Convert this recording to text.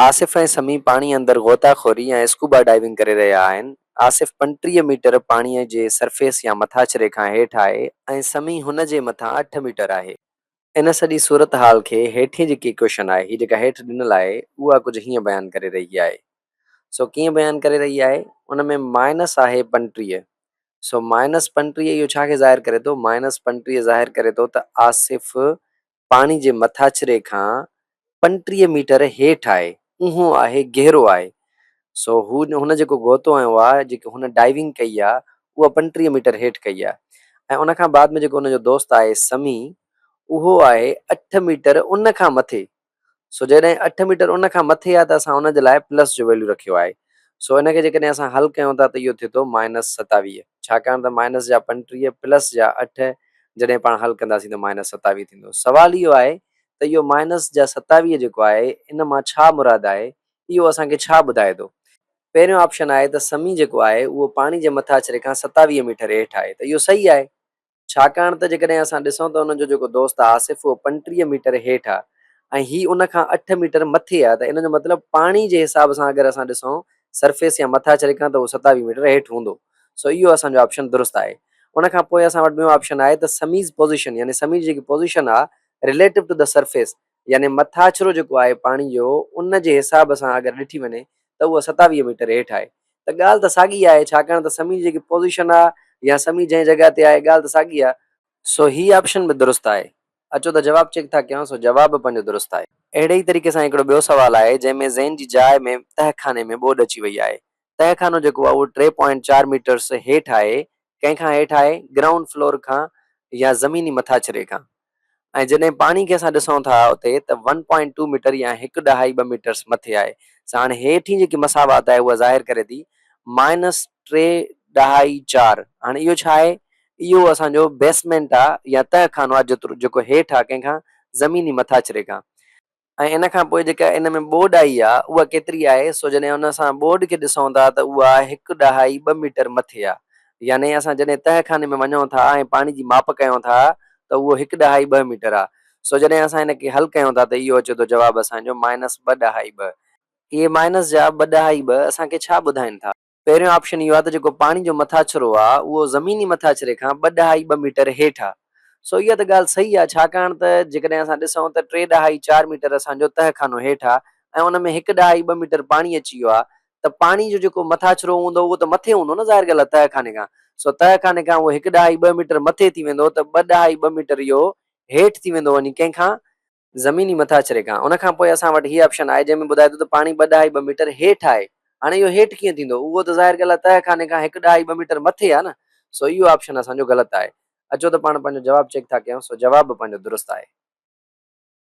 آصف ۽ سميع پاڻي اندر غوطه خوري يا اسڪوبا ڊائيونگ ڪري رهيا آهن. آصف 35 ميٽر پاڻيء جي سرفيس يا مٿاڇري کان هيٺ آهي ۽ سميع هن جي مٿان اٺ ميٽر آهي. ان سڄي صورتحال کي هيٺين جيڪي ايڪويشن آهي، هي جيڪا هيٺ ڏنل آهي، اها ڪجهه هيئن بيان ڪري رهي آهي. سو ڪيئن بيان ڪري رهي آهي؟ ان ۾ مائنس آهي 35. سو مائنس 35 اهو ڇا کي ظاهر ڪري ٿو؟ مائنس 35 ظاهر ڪري ٿو ته آصف پاڻي جي مٿاڇري کان 35 ميٽر هيٺ آهي، اونهو آهي، گهرو آهي. سو هو هن جيڪو غوطو هنيو آهي، جيڪي هن ڊائيونگ ڪئي آهي، اها 35 ميٽر هيٺ ڪئي آهي ۽ ان کان بعد ۾ جيڪو ان جو دوست آهي سميع، اهو آهي اٺ ميٽر ان کان مٿي. سو جڏهن اٺ ميٽر ان کان مٿي آهي ته اسان ان جي لاء پلس جو ويليو رکيو آهي. سو ان کي جيڪڏهن اسان حل ڪيون ٿا ته اهو ٿئي ٿو مائنس 27. ڇاڪاڻ ته مائنس جا 35 پلس جا اٺ جڏهن پاڻ حل ڪنداسين ته مائنس 27 ٿيندو. سوال اهو آهي ته اهو مائنس جا 27 جيڪو آهي ان مان ڇا مراد آهي؟ اهو اسان کي ڇا ٻڌائي ٿو؟ پهريون آپشن آهي ته سمي جيڪو آهي اهو پاڻي جي مٿاڇري کان 27 ميٽر هيٺ آهي ته اهو صحيح آهي. ڇاڪاڻ ته جيڪڏهن اسان ڏسون ته ان جو جيڪو دوست آهي آصف اهو 35 ميٽر هيٺ آهي ۽ هي ان کان اٺ ميٽر مٿي آهي ته ان جو مطلب پاڻي جي حساب سان اگر اسان ڏسون سرفيس يا مٿاڇري کان ته اهو 27 ميٽر هيٺ هوندو. سو اهو اسان جو آپشن درست آهي. ان کان پوء اسان وٽ ٻيون آپشن آهي ته سميز پوزيشن يعني سمي جي جيڪي پوزيشن آهي رليٽو ٽو the surface يعني مٿاڇرو جيڪو آهي پاڻي جو ان جي حساب سان اگر ڏٺي وڃي ته اهو 27 ميٽر هيٺ آهي. ته ڳالهه ته ساڳي آهي ڇاڪاڻ ته سمي جي جيڪي پوزيشن آ يا سمي جنهن جڳهه تي آهي ڳالهه ته ساڳي آ. سو هي آپشن به درست آهي. اچو ته جواب چيڪ ٿا ڪيون سو جواب به پنهنجو درست آهي. اهڙي ئي طريقي سان هڪڙو ٻيو سوال آهي جنهن ۾ زين جي جاء ۾ تهه خاني ۾ ٻوڏ اچي وئي آهي. تهه خانو جيڪو آهي اهو ٽي پوائنٽ چار ميٽرس هيٺ آهي ڪنهن کان هيٺ آهي؟ گرائونڊ فلور کان يا زميني مٿاڇري کان. ۽ جڏهن پاڻي کي اسان ڏسون ٿا اتي ته ون پوائنٽ ٽو ميٽر يا هڪ ڏهائي ٻه ميٽرس مٿي آهي. سا هاڻي هيٺين جيڪي مساوات آهي اها ظاهر ڪري ٿي مائنس ٽي ڏهائي چار. هاڻي اهو ڇا آهي؟ اهو اسان جو بيسمينٽ آهي يا تهه خانو آهي جيترو جيڪو هيٺ آهي ڪنهن کان؟ زميني مٿاڇري کان. ۽ ان کان پوء جيڪا ان ۾ ٻوڏ آئي آ، اها ڪيتري آهي؟ سو جڏهن ان اسان ٻوڏ کي ڏسون ٿا ته اها هڪ ڏهائي ٻه ميٽر مٿي آ. يعني اسان جڏهن تهه خاني ۾ وڃون ٿا ۽ پاڻي جي ماپ ڪيون ٿا ته اهو هڪ ڏهائي ٻه ميٽر آ. سو جڏهن اسان ان کي حل ڪيون ٿا ته اهو اچي ٿو جواب اسان جو مائنس ٻه ڏهائي ٻه. اهي مائنس جا ٻه ڏهائي ٻه اسان کي ڇا ٻڌائين ٿا؟ پهريون آپشن اهو آهي ته جيڪو پاڻي جو مٿاڇرو آهي اهو زميني مٿاڇري کان ٻه ڏهائي ٻه ميٽر هيٺ آهي. سو اها ته ڳالهه صحيح آهي ڇاڪاڻ ته جيڪڏهن اسان ڏسون ته ٽي ڏهائي چار ميٽر اسان جو تهه خانو هيٺ آهي ۽ ان ۾ هڪ ڏهائي ٻه ميٽر پاڻي اچي ويو آهي ته پاڻي جو جيڪو مٿاڇرو هوندو اهو ته مٿي هوندو نه ظاهر ڳالهه آهي تهه خاني کان سو تهه خاني کان اهو هڪ ڏهائي ٻه ميٽر مٿي ٿي ويندو ته ٻه ڏهائي ٻه ميٽر اهو هيٺ ٿي ويندو وڃي ڪنهن کان زميني مٿاڇري کان. ان کان پوء اسان وٽ هيء آپشن آهي جنهن ۾ ٻڌائي ٿو ته پاڻي ٻه ڏهائي ٻه ميٽر هيٺ آهي. هاڻي اهو هيٺ ڪيئن ٿيندو؟ اهو ته ظاهر ڳالهه آهي تهه خاني کان هڪ ڏهائي ٻه ميٽر مٿي آهي نه. سو اهو آپشن اسان جو غلط آهي. اچو ته پاڻ پنهنجو جواب چيڪ ٿا ڪيون. سو جواب به پنهنجو درست آهي.